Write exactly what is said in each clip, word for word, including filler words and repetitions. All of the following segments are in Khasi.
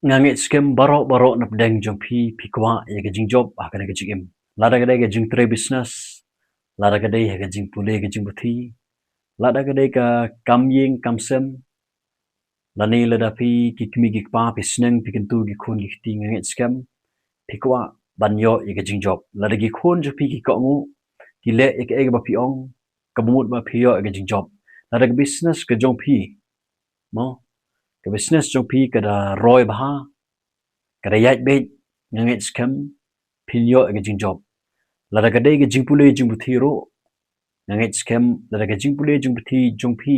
Nga ngeit skhem baroh baroh na pdeng jong phi, phi kwah ïa ka jingjop ha kane ka jingim. Lada ka dei ka jingtrei business, lada ka dei ha ka jingpule ka jingputhi, lada ka dei ka kam ïing kam sem, lane lada phi ki kmie ki kpa phi sneng phi kyntu ki khun ki kti, nga ngeit skhem phi kwah ban ïoh ïa ka jingjop. Lada ki khun jong phi ki kohnguh, ki leh ïa kaei kaba phi ong, kaba mut ba phi ïoh ïa ka jingjop. Lada ka business ka jong phi, mo, ka business jong phi ka da roi bha, ka da ïaid beit, nga ngeit skhem phin ïoh ïa ka jingjop. Lada ka dei ka jingpule jingputhi ruh, nga ngeit skhem lada ka jingpule jingputhi jong phi,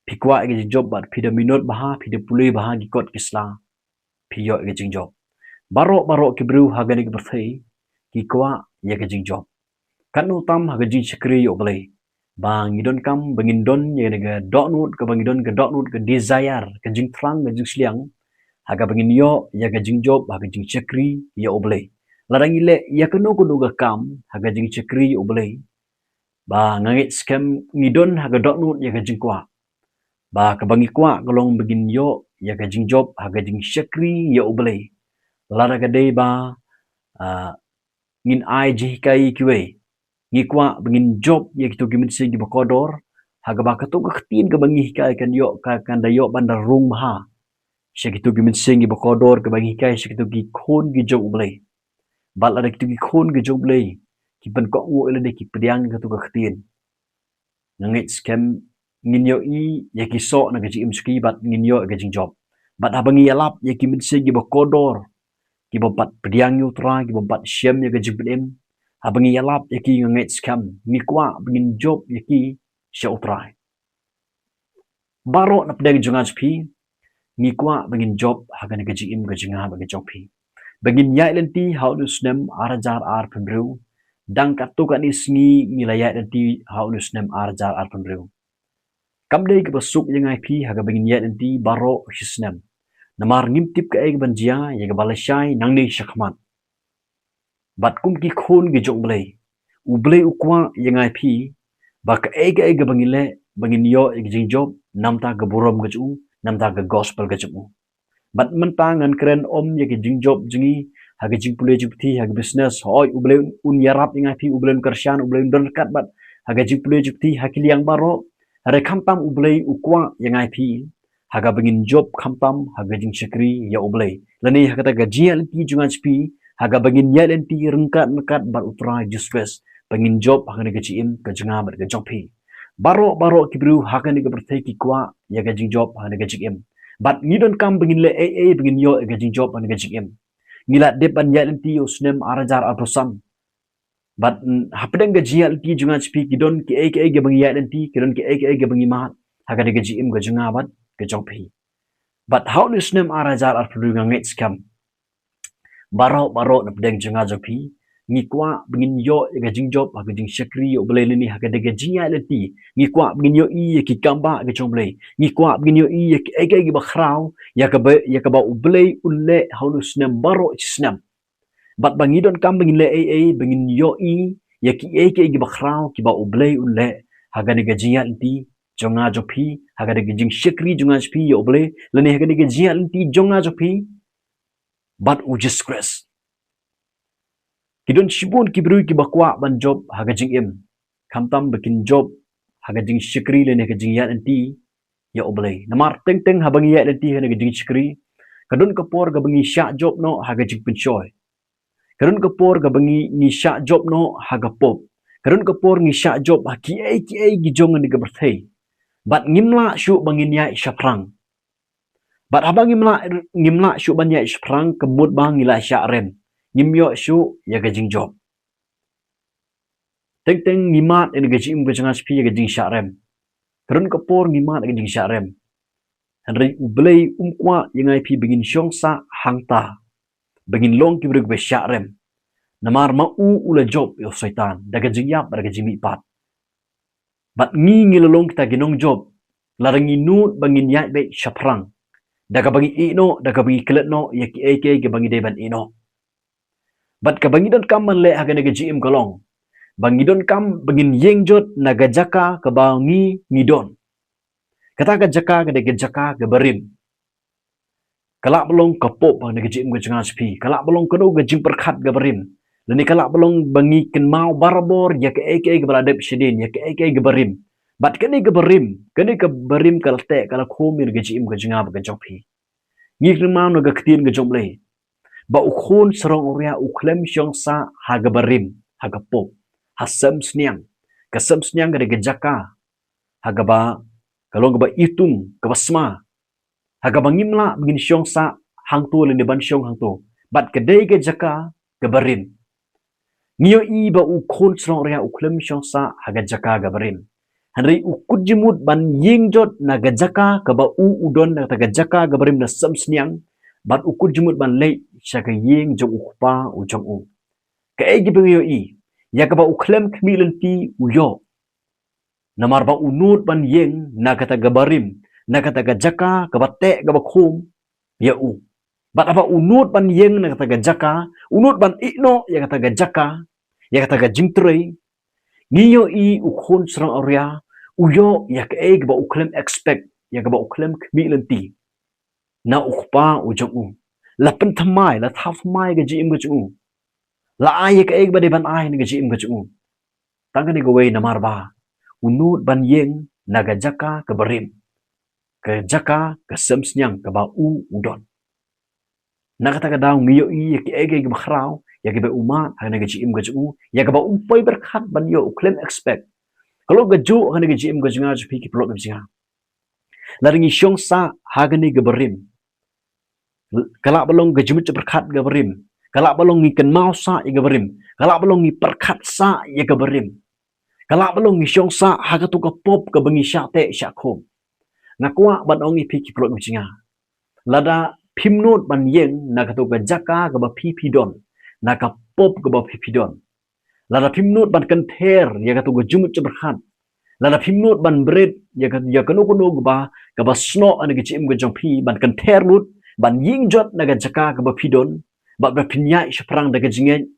phi kwah ïa ka jingjop bad phi da minot bha, phi da pule bha ki kot ki sla, phi ïoh ïa ka jingjop. Baroh baroh ki briew ha kane ka pyrthei ki kwah ïa ka jingjop. Katno tam ha ka jingshakri ïa U Blei, ba ngi donkam ba ngin don ïa ka dohnud, kaba ngi don ka dohnud, ka desire, ka jingthrang, ka jingsliang, ha kaba ngin ïoh ïa ka jingjop ha ka jingshakri ïa U Blei. Lada ngi leh ïa kano kano ka kam ha ka jingshakri ïa U Blei, ba nga ngeit skhem ngi don ha ka dohnud ïa ka jingkwah, ba kaba ngi kwah ka long ba ngin ïoh ïa ka jingjop ha ka jingshakri ïa U Blei. Lada ka dei ba, ah, ngin ai jinghikai ïa kiwei, ngi kwah ba ngin jop ïa kito ki mynsiem kiba kordor, ha kaba kato ka ktien kaba ngi hikai kan ïoh, ka, kan da ïoh ban da rung bha sha kito ki mynsiem kiba kordor, kaba ngi hikai sha kito ki khun ki jong U Blei. Bad lada kito ki khun ki jong U Blei ki pynkohnguh ïa lade, ki pdiang ïa kato ka ktien, nga ngeit skhem ngin ïohi ïa ki soh na ka jingim jong ki bad ngin ïoh ïa ka jingjop. Bad haba ngi ïalap ïa ki mynsiem kiba kordor, kiba bym pat pdiang ïa U Trai, kiba bym pat shem ïa ka jingpynim, haba ngi ïalap ïa ki, nga ngeit skhem ngi kwah ba ngin jop ïa ki sha U Trai. Baroh na pdeng jong nga jong phi, ngi kwah ba ngin jop ha kane ka jingim ka jong nga bad ka jong phi, ba ngin ïaid lynti ha une u snem ar hajar arphew hynriew. Dang katto katne sngi ngi la ïaid lynti ha une u snem ar hajar arphew hynriew. Kam dei kaba suk ïa nga ïa phi ha kaba ngin ïaid lynti baroh shi snem, namar ngim tip kaei kaban jia ïa kaba lashai nangne shakhmat. Bad kum ki khun ki jong U Blei, U Blei u kwah ïa nga ïa phi ba kaei kaei kaba ngi leh, ba ngin ïoh ïa ka jingjop na bynta ka burom ka jong u, na bynta ka gospel ka jong u. Bad mynta ngan kren ym ïa ka jingjop jong ngi ha ka jingpule jingputhi, ha ka business. Hooid, U Blei un ïarap ïa nga ïa phi, U Blei un kyrshan, U Blei un don ryngkat bad ha ka jingpule jingputhi, ha ki liang baroh. Hynrei khamtam U Blei u kwah ïa nga ïa phi ha kaba ngin jop khamtam ha ka jingshakri ïa U Blei, lane ha kata ka jingïaid lynti jong nga jong phi, ha kaba ngin ïaid lynti ryngkat ryngkat bad U Trai Jisu Khrist, ba ngin jop ha kane ka jingim ka jong nga bad ka jong phi. Baroh baroh ki briew ha kane ka pyrthei ki kwah ïa ka jingjop ha kane ka jingim. Bad ngi donkam ba ngin leh ei ei ba ngin ïoh ïa ka jingjop ha kane ka jingim. Ngi la dep ban ïaid lynti ïa u snem ar hajar arphew san. Bad, mm, hapdeng ka jingïaid lynti jong nga jong phi ki don kiei kiei kiba ngi ïaid lynti, ki don kiei kiei kiba ngi mad ha kane ka jingim ka jong nga bad ka jong phi. Bad ha une u snem ar hajar arphew hynriew, nga ngeit skhem baroh baroh na pdeng jong nga jong phi, ngi kwah ba ngin ïoh ïa ka jingjop ha ka jingshakri ïa U Blei, lane ha kane ka jingïaid lynti ngi kwah ba ngin ïohi ïa ki kambah ka jong U Blei, ngi kwah ba ngin ïohi ïa kiei kiei kiba khraw, ïa kaba, ïa kaba U Blei un leh ha une u snem baroh shi snem. Bad ba ngi donkam ba ngin leh ei ei ba ngin ïohi ïa kiei kiei kiba khraw kiba U Blei un leh ha kane ka jingïaid lynti jong nga jong phi, ha kane ka jingshakri jong nga jong phi ïa U Blei, lane ha kane ka jingïaid lynti jong nga jong phi bad U Jisu Khrist. Ki don shibun ki briew kiba kwah ban jop ha ka jingim, khamtam ba kin jop ha ka jingshakri lane ka jingïaid lynti ïa U Blei. Namar teng teng haba ngi ïaid lynti ha kane ka jingshakri, ka don ka por kaba ngi shah jop noh ha ka jingpynshoi. Ka don ka por kaba ngi, ngi shah jop noh ha ka pop. Ka don ka por ngi shah jop ha kiei kiei ki jong kane ka pyrthei. Bad ngim lah shuh ba ngin ïaid shaphrang. Bad haba ngim lah, ngim lah shuh ban ïaid shaphrang, ka mut ba ngi la shah rem. Ngim ïoh shuh ïa ka jingjop. Teng teng ngi mad ïa ka jingim ka jong nga jong phi ïa ka jingshah rem. Ka don ka por ngi mad ïa ka jingshah rem. Hynrei U Blei um kwah ïa nga ïa phi ba ngin shong sah hangta, ba ngin long ki briew kiba shah rem. Namar ma u u la jop ïa u Soitan da ka jingïap, da ka jingmihpat. Bad ngi, ngi la long kita ki nongjop, lada ngi nud ba ngin ïaid beit shaphrang, da kaba ngi ïeh noh, da kaba ngi klet noh ïa kiei kiei kiba ngi dei ban ïeh noh. Bad kaba ngi donkam ban leh ha kane ka jingim ka long ba ngi donkam ba ngin ïeng jot na ka jaka kaba ngi, ngi don. Kata ka jaka ka dei ka jaka kaba rim. Ka lah ba long ka pop ha kane ka jingim ka jong nga jong phi. Ka lah ba long kano ka jingpyrkhat kaba rim. Lane ka lah ba long ba ngi kynmaw barabor ïa kaei kaei kaba la dep shadien, ïa kaei kaei kaba rim. Bad kane kaba rim, kane kaba rim ka la teh, ka la khum ïa ka jingim ka jong nga bad ka jong phi. Ngi kynmaw na ka ktien ka jong U Blei ba u khun sarong awria u khlem shong sah ha kaba rim, ha ka pop, ha sem sniang. Ka sem sniang ka dei ka jaka ha kaba ka long kaba iwtung, kaba sma, ha kaba ngim lah ba ngin shong sah hangto lane ban shong hangto. Bad ka dei ka jaka kaba rim. Ngi ïohi ba u khun sarong awria u khlem shong sah ha ka jaka kaba rim. Hynrei u kut jingmut ban ïeng jot na ka jaka kaba u u don, na kata ka jaka kaba rim na sem sniang. Bad u kut jingmut ban leit sha ka ïing jong u kpa u jong u. Kaei kaba ngi ïohi, ïa kaba u khlem khmih lynti u ïoh. Namar ba u nud ban ïeng na kata kaba rim, na kata ka jaka kaba teh kaba khum ïa u. Bad haba u nud ban ïeng na kata ka jaka, u nud ban ïeh noh ïa kata ka jaka, ïa kata ka jingtrei, ngi ïohi u khun sarong awria u ïoh ïa kaei kaba u khlem expect, ïa kaba u khlem khmih lynti na u kpa u jong u. La pynthymmai, la thaw thymmai ka jingim ka jong u. La ai ïa kaei kaba dei ban ai na ka jingim ka jong u. Tang kane kawei, namar ba u nud ban ïeng na ka jaka kaba rim, ka jaka ka sem sniang kaba u u don. Na kata ka daw ngi ïohi ïa kaei kaei kaba khraw, ïa kaba u mad ha kane ka jingim ka jong u, ïa kaba um poi pyrkhat ban ïoh, u khlem expect. Ka long kajuh ha kane ka jingim ka jong nga jong phi ki paralok ki paralok. Lada ngi shong sah ha kane kaba rim, ka lah ba long ka jingmut jingpyrkhat kaba rim, ka lah ba long ngi kynmaw sah ïa kaba rim, ka lah ba long ngi pyrkhat sah ïa kaba rim, ka lah ba long ngi shong sah ha kato ka pop kaba ngi shah teh shah khum. Nga kwah ban ong ïa phi ki paralok ki paralok jong nga, lada phim nud ban ïeng na kato ka jaka kaba phi phi don, na ka pop kaba phi phi don, lada phim nud ban kynther ïa kato ka jingmut jingpyrkhat, lada phim nud ban bret ïa ka, ïa kano kano kaba, kaba snoh ha kane ka jingim ka jong phi, ban kynther lut, ban ïeng jot na ka jaka kaba phi don, bad ba phin ïaid shaphrang da ka jingngeit,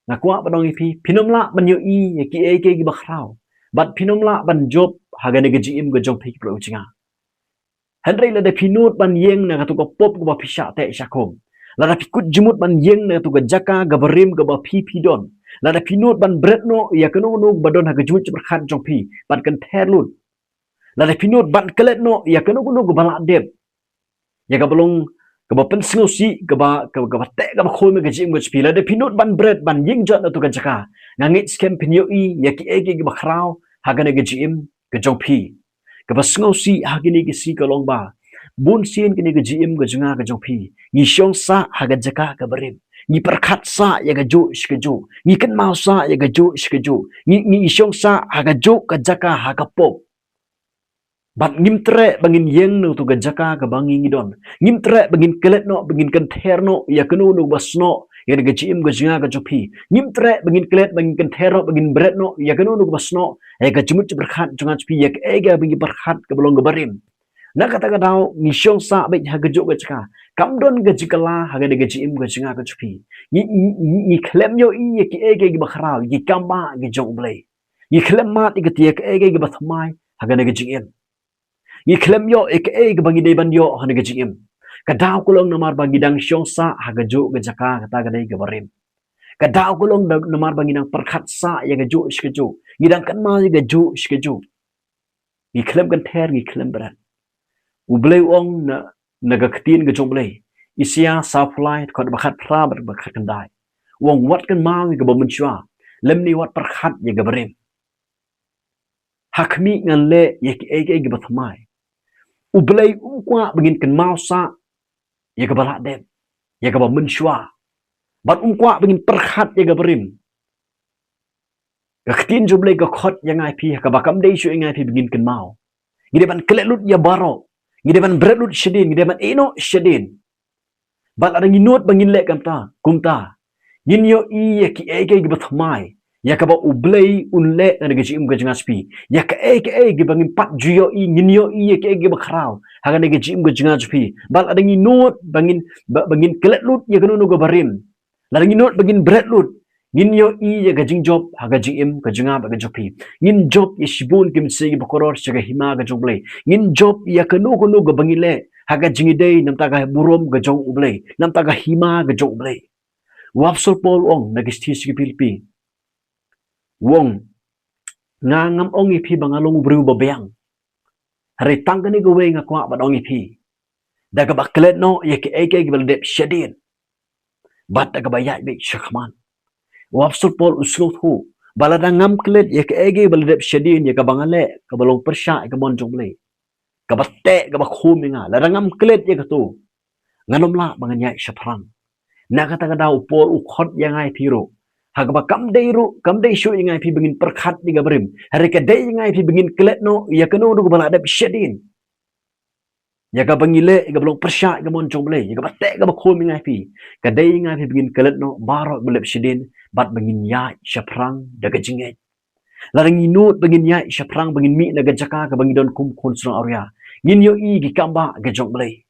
nga kwah ban ong ïa phi, phin ym lah ban ïohi ïa kiei kiei kiba khraw, bad phin ym lah ban jop ha kane ka jingim ka jong phi ki paralok ki paralok jong nga. Hynrei lada phi nud ban ïeng na kato ka pop kaba phi shah teh shah khum, lada phi kut jingmut ban ïeng na kato ka jaka kaba rim kaba phi phi don, lada phi nud ban bret noh ïa kano kano kaba don ha ka jingmut jingpyrkhat jong phi, ban kynther lut, lada phi nud ban klet noh ïa kano kano kaba la dep, ïa kaba long kaba pynsngewsih, kaba, kaba, kaba teh kaba khum ïa ka jingim ka jong phi, lada phi nud ban bret ban ïeng jot na kato ka jaka, nga ngeit skhem phin ïohi ïa kiei kiei kiba khraw ha kane ka jingim ka jong phi. Kaba sngewsih ha kine ki sngi ka long ba bunsien kane ka jingim ka jong nga ka jong phi, ngi shong sah ha ka jaka kaba rim, ngi pyrkhat sah ïa kajuh shi kajuh, ngi kynmaw sah ïa kajuh shi kajuh, ngi, ngi shong sah ha kajuh ka jaka ha ka pop. Bad ngim treh ba ngin ïeng na kato ka jaka kaba ngi ngi don. Ngim treh ba ngin klet noh, ba ngin kynther noh ïa kano kano kaba snoh ïa ka jingim ka jong nga ka jong phi. Ngim treh ba ngin klet, ba ngin kynther noh, ba ngin bret noh ïa kano kano kaba snoh ïa ka jingmut jingpyrkhat jong nga jong phi, ïa kaei kaba ngi pyrkhat kaba long kaba rim. Na kata ka daw ngi shong sah beit ha kajuh ka jaka. Kam don ka jingkylla ha ka jingim ka jong nga ka jong phi. Ngi, ngi, ngi, ngi khlem ïohi ïa kiei kiei kiba khraw, ïa ki kam ba ki jong U Blei. Ngi khlem mad ïa kata, ïa kaei kaei kaba thymmai ha kane ka jingim. Ngi khlem ïoh ïa kaei kaba ngi dei ban ïoh ha kane ka jingim. Ka daw ka long namar ba ngi dang shong sah ha kajuh ka jaka, kata ka dei kaba rim. Ka daw ka long da-, namar ba ngi dang pyrkhat sah ïa kajuh shi kajuh, ngi dang kynmaw ïa kajuh shi kajuh. Ngi khlem kynther, ngi khlem bret. U Blei u ong na, na ka ktien ka jong U Blei, Isaïah sawphew lai, dkhot ba khatphra bad ba khatkhyndai, u ong, wat kynmaw ïa kaba mynshuwa, lymne wat pyrkhat ïa kaba rim. Ha khmih ngan leh ïa kiei kiei kiba thymmai. U Blei um kwah ba ngin kynmaw sah ïa kaba la dep, ïa kaba mynshuwa, bad um kwah ba ngin pyrkhat ïa kaba rim. Ka ktien jong U Blei ka khot ïa nga ïa phi ha kaba kam dei shuh ïa nga ïa phi ba ngin kynmaw. Ngi dei ban klet lut ïa baroh, ngi dei ban bret lut shadien, ngi dei ban ïeh noh shadien. Bad lada ngi nud ba ngin leh kumta, kumta, ngin ïohi ïa kiei kiei kiba thymmai ïa kaba U Blei un leh ha kane ka jingim ka jong nga jong phi. Ïa kaei kaei kiba ngim pat ju ïohi, ngin ïohi ïa kiei kiei kiba khraw ha kane ka jingim ka jong nga jong phi. Bad lada ngi nud ba ngin, ba, ba ngin klet lut ïa kano kano kaba rim, lada ngi nud ba ngin bret lut, ngin ïohi ïa ka jingjop ha ka jingim ka jong nga bad ka jong phi. Ngin jop ïa shibun ki mynsiem kiba kordor sha ka hima ka jong U Blei. Ngin jop ïa kano kano kaba ngi leh ha ka jingïadei namar ka burom ka jong U Blei, namar ka hima ka jong U Blei. U Apostol Paul u ong na ki shithi sha ki Philippi, u ong, nga ngam ong ïa phi ba nga long u briew ba biang. Hynrei tang kane kawei nga kwah ban ong ïa phi, da kaba klet noh ïa kiei kiei kiba la dep shadien, bad da kaba ïaid beit shakhmat. U Apostol Paul u sngewthuh ba lada ngam klet ïa kiei kiei kiba la dep shadien, ïa kaba nga leh kaba long pyrshah ïa ka mon jong U Blei, kaba teh kaba khum ïa nga, lada ngam klet ïa kato, ngan ym lah ba ngan ïaid shaphrang. Na kata ka daw u Paul u khot ïa nga ïa phi ruh, ha kaba kam dei ruh, kam dei shuh ïa nga ïa phi ba ngin pyrkhat ïa ka barim, hynrei ka dei ïa nga ïa phi ba ngin klet noh ïa kano kano kaba la dep shadien, ïa kaba ngi leh ïa kaba long pyrshah ïa ka mon jong U Blei, ïa kaba teh kaba khum ïa nga ïa phi. Ka dei ïa nga ïa phi ba ngin klet noh baroh ba la dep shadien, bad ba ngin ïaid shaphrang da ka jingngeit. Lada ngi nud ba ngin ïaid shaphrang, ba ngin mih na ka jaka kaba ngi don kum khun shnong awria, ngin ïohi ki kambah ka jong U Blei.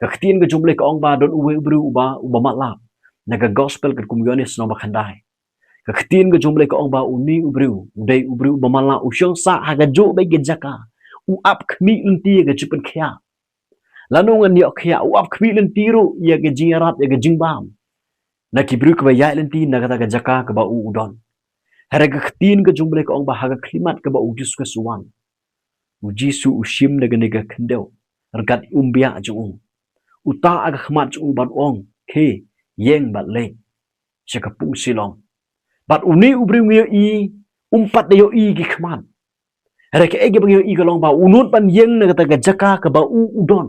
Ka ktien ka jong U Blei ka ong ba don uwei u briew uba, uba matlap. Na ka gospel katkum u Ïoannis lynnong ba khyndai, ka ktien ka jong U Blei ka ong ba une u briew u dei u briew uba matlap, u shong sah ha kajuh ba ka jaka, u ap khmih lynti ïa ka jingpynkhiah. Lano ngan ïoh khiah, u ap khmih lynti ruh ïa ka jingïarap, ïa ka jingbam na ki briew kiba ïaid lynti na kata ka jaka kaba u u don. Hynrei ka ktien ka jong U Blei ka ong ba ha ka khyllipmat kaba u Jisu Khrist u wan, u Jisu u shim na kane ka khyndew ryngkat i umbiah jong u. U tah ha ka khmat jong u bad u ong, khie, ïeng bad leit sha ka pung Siloam. Bad une u briew ngi ïohi, um pat da ïohi ki khmat. Hynrei kaei kaba ngi ïohi ka long ba u nud ban ïeng na kata ka jaka kaba u u don.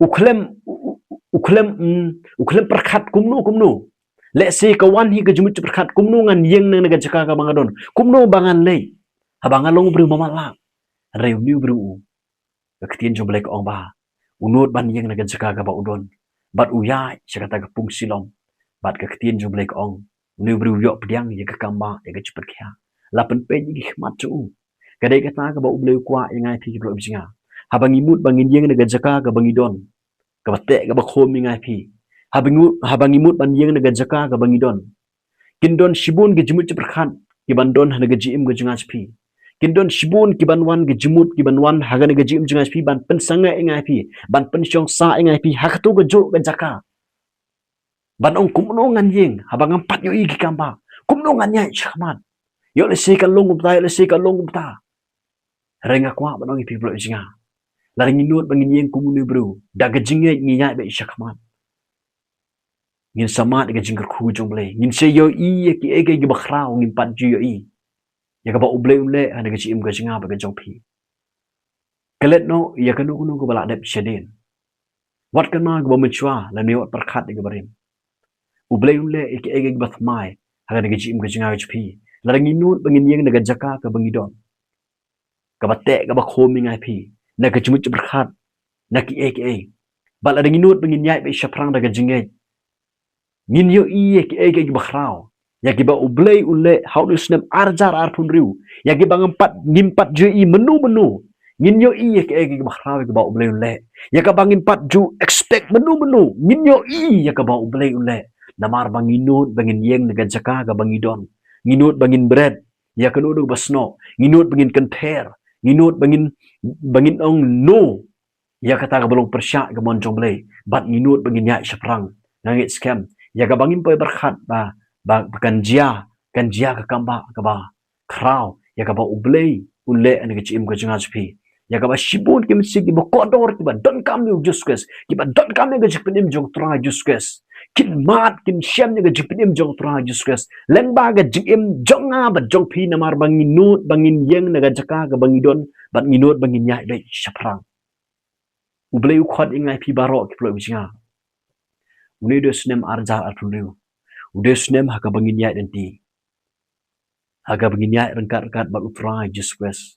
U khlem, u, u, u khlem, mm, u khlem pyrkhat kumno kumno. Lehse ka wan hi ka jingmut jingpyrkhat, kumno ngan ïeng na, na ka jaka kaba nga don, kumno ba ngan leit, haba nga long u briew ba matlap. Hynrei une u briew u, ka ktien jong U Blei ka ong ba u nud ban ïeng na ka jaka kaba u don, bad u ïaid sha kata ka pung Siloam. Bad ka ktien jong U Blei ka ong, une u briew u ïoh pdiang ïa ka kambah, ïa ka jingpynkhiah, la pynpeit ïa ki khmat jong u. Ka dei kata kaba U Blei u kwah ïa nga ïa phi ki paralok ba jong nga. Haba ngi mut ba ngin ïeng na ka jaka kaba ngi don, kaba teh kaba khum ïa nga ïa phi, haba ngi, haba ngi mut ban ïeng na ka jaka kaba ngi don, kin don shibun ki jingmut jingpyrkhat kiban don ha kane ka jingim ka jong nga jong phi. Kin don shibun kiban wan, ki jingmut kiban wan ha kane ka jingim jong nga jong phi, ban pynsangeh ïa nga ïa phi, ban pynshong sah ïa nga ïa phi ha kato kajuh ka jaka. Ban ong, kumno ngan ïeng haba ngam pat ïohi ki kambah? Kumno ngan ïaid shakhmat? Ïoh lehse kan long kumta, ïoh lehse kan long kumta. Hynrei nga kwah ban ong ïa phi ki paralok ba jong nga, lada ngi nud ba ngin ïeng kum une u briew, da ka jingngeit ngin ïaid beit shakhmat. Ngin sa mad ïa ka jingkyrkhu jong U Blei, ngin sa ïohi ïa kiei kiei kiba khraw ngim pat ju ïohi, ïa kaba U Blei un leh ha kane ka jingim ka jong nga bad ka jong phi. Klet noh ïa kano kano kaba la dep shadien. Wat kynmaw kaba mynshuwa, lymne wat pyrkhat ïa ka barim. U Blei un leh ïa kiei kiei kiba thymmai ha kane ka jingim ka jong nga ka jong phi, lada ngi nud ba ngin ïeng na ka jaka kaba ngi don, kaba teh kaba khum ïa nga ïa phi, na ka jingmut jingpyrkhat, na kiei kiei. Bad lada ngi nud ba ngin ïaid beit shaphrang da ka jingngeit, ngin ïohi ïa kiei kiei kiba khraw, ïa kiba U Blei un leh ha une u snem ar hajar arphew hynriew, ïa kiba ngim pat, ngim pat ju ïohi mynno mynno. Ngin ïohi ïa kiei kiei kiba khraw, ïa kiba U Blei un leh, ïa kaba ngim pat ju expect mynno mynno. Ngin ïohi ïa kaba U Blei un leh, namar ba ngi nud ba ngin ïeng na ka jaka kaba ngi don. Ngi nud ba ngin bret ïa kano kano kaba snoh, ngi nud ba ngin kynthei, ngi nud ba ngin, ba ngin ong no ïa kata kaba long pyrshah ïa ka mon jong U Blei, bad ngi nud ba ngin ïaid shaphrang. Nga ngeit skhem, ïa kaba ngim poi pyrkhat ba, ba, ba kan jia, kan jia ka kambah kaba khraw, ïa kaba U Blei un leh ha kane ka jingim ka jong nga jong phi. Ïa kaba shibun ki mynsiem kiba kordor, kiba donkam ïa U Jisu Khrist, kiba donkam ïa ka jingpynim jong U Trai Jisu Khrist, kin mad, kin shem ïa ka jingpynim jong U Trai Jisu Khrist lyngba ka jingim jong nga bad jong phi, namar ba ngi nud ba ngin ïeng na ka jaka kaba ngi don, bad ngi nud ba ngin ïaid beit shaphrang. U Blei u khot ïa nga ïa phi baroh ki paralok ba jong nga. Une u dei u snem ar hajar arphew hynriew, u dei u snem ha kaba ngin ïaid lynti, ha kaba ngin ïaid ryngkat ryngkat bad U Trai Jisu Khrist.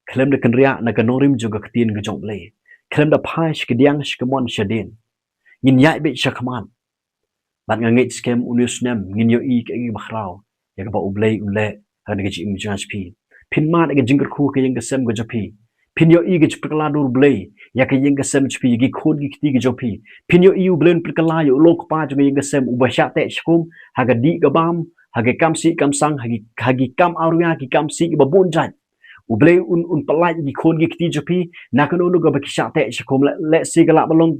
Khlem da kynriah na ka nongrim jong ka ktien ka jong U Blei, khlem da phai sha ka diang sha ka mon shadien, ngin ïaid beit shakhmat. Bad nga ngeit skhem une u snem ngin ïohi kiei kiei kiba khraw, ïa kaba U Blei un leh ha kane ka jingim jong nga jong phi. Phin mad ïa ka jingkyrkhu ka ïing ka sem ka jong phi. Phin ïohi ka jingpynkhlaiñ dur U Blei ïa ka ïing ka sem jong phi, ïa ki khun ki kti ka jong phi. Phin ïohi U Blei un pynkylla ïa u long kpa jong ka ïing ka sem, uba shah teh shah khum ha ka dih ka bam, ha ka kam sih kam sang, ha ki, ha ki kam awria, ki kam sih kiba bun jait. U Blei un, un pyllait ïa ki khun ki kti jong phi na kano kano kaba ki shah teh shakhum, leh, lehse ka lah ban long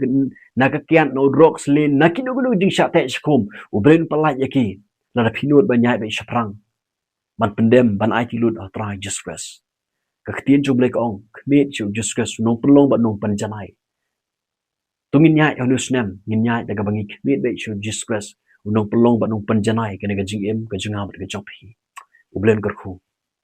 na ka kiad, na u drugs, lane na kino kino ki jingshah teh shakhum. U Blei un pyllait ïa ki lada phi nud ban ïaid beit shaphrang, ban pyndem, ban aiti lut ha u Trai Jisu Khrist. Ka ktien jong U Blei ka ong, khmih sha u Jisu Khrist, u nongpynlong bad nongpynjanai. To ngin ïaid ha une u snem, ngin ïaid da kaba ngi khmih beit sha u Jisu Khrist, u nongpynlong bad nongpynjanai kane ka jingim ka jong nga bad ka jong phi. U Blei un kyrkhu.